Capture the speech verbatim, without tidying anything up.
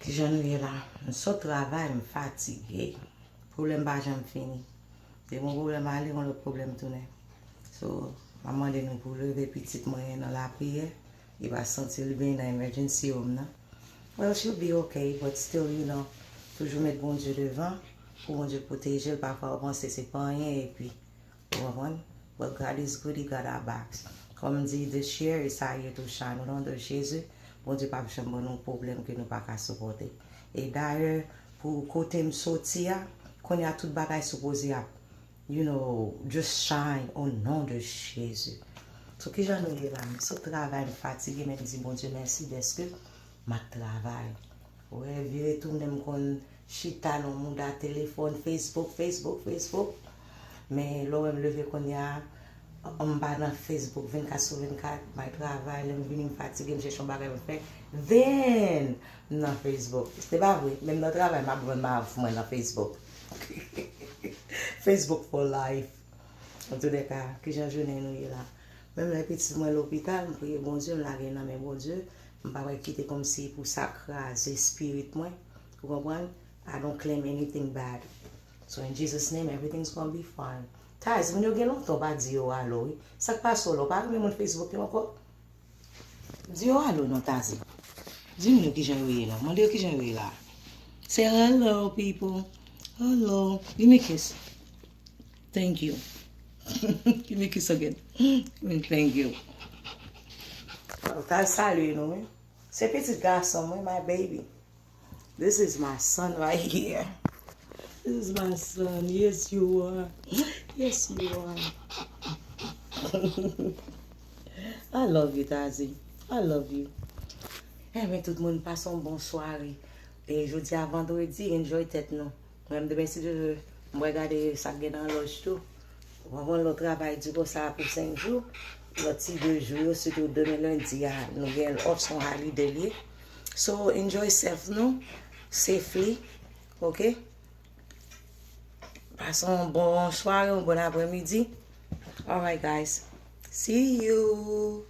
Kijan nou ye la? M sot travay, m fatige. Pwoblèm pa janm fini. Depi yon pwoblèm ale, yon lòt pwoblèm tounen. So, m ap mande nou pou leve pitit mwen nan lapriyè. Li pa santi l byen nan emergency room nan. Well, she'll be okay, but still, you know, toujou met Bondye devan pou Bondye pwoteje l. Pafwa, w panse se pa anyen, epi Ou konprann? But God is good, he got our backs. Kòm m di, this year is our year to shine. Au nom de Jésus, Bondye p ap janm ban nou pwoblèm ke nou pa ka sipòte. E dayè, pou kote m soti a, kounye a tout bagay sipoze ap, you know, just shine au nom de Jésus. So, kijan nou ye la? M sot travay, m fatige, men m di Bondye mèsi dèske m ap travay. Wè, vire tounen m konn chita nan mouda telefòn, Facebook, Facebook, Facebook. Men lè w wè m leve kounye a, m pa nan Facebook vennkat sou vennkat, m al travay, lè m vini m fatige, m chèche yon bagay pou m fè, then m nan Facebook. Se pa vre, menm nan travay, m ap jwenn mav mwen nan Facebook. Facebook for life. Antoulèka, kijan jounen nou ye la? Menm lè pitit mwen lopital, m priye Bondye, m lage l nan men Bondye. M pa pral kite kòmsi pou sa kraze spirit mwen. Ou konprann? I don't claim anything bad. So in Jesus' name, everything's gonna be fine. Taz, moun yo gen lontan w pa di yo alo, wi. Sa k pase w la? W pa renmen moun Facebook yo ankò? Di yo alo non, Tazi. Di moun yo kijan yo ye la. Mande yo kijan yo ye la. Say hello, people. Hello. Give me a kiss. Thank you. Give me a kiss again. Thank you. Taz salye nou, wi. Se pitit gason mwen, my baby. This is my son right here. This is my son. Yes, you are. Yes, you are. I love you, Tazi. I love you. Enben, tout moun, pase yon bon sware. E jodi a vandredi, enjoy tèt nou. Mwen, m demen, si Dye vle, m pral gade sa k gen nan lòj tou. Ou konprann, lè w travay di konsa pou senk jou, lòt ti de jou yo, sitou demen lendi a, nou gen off, se yon holiday li ye. So, enjoy self nou, safely, ok? Pase yon bon sware, yon bon aprèmidi. Alright, guys. See you.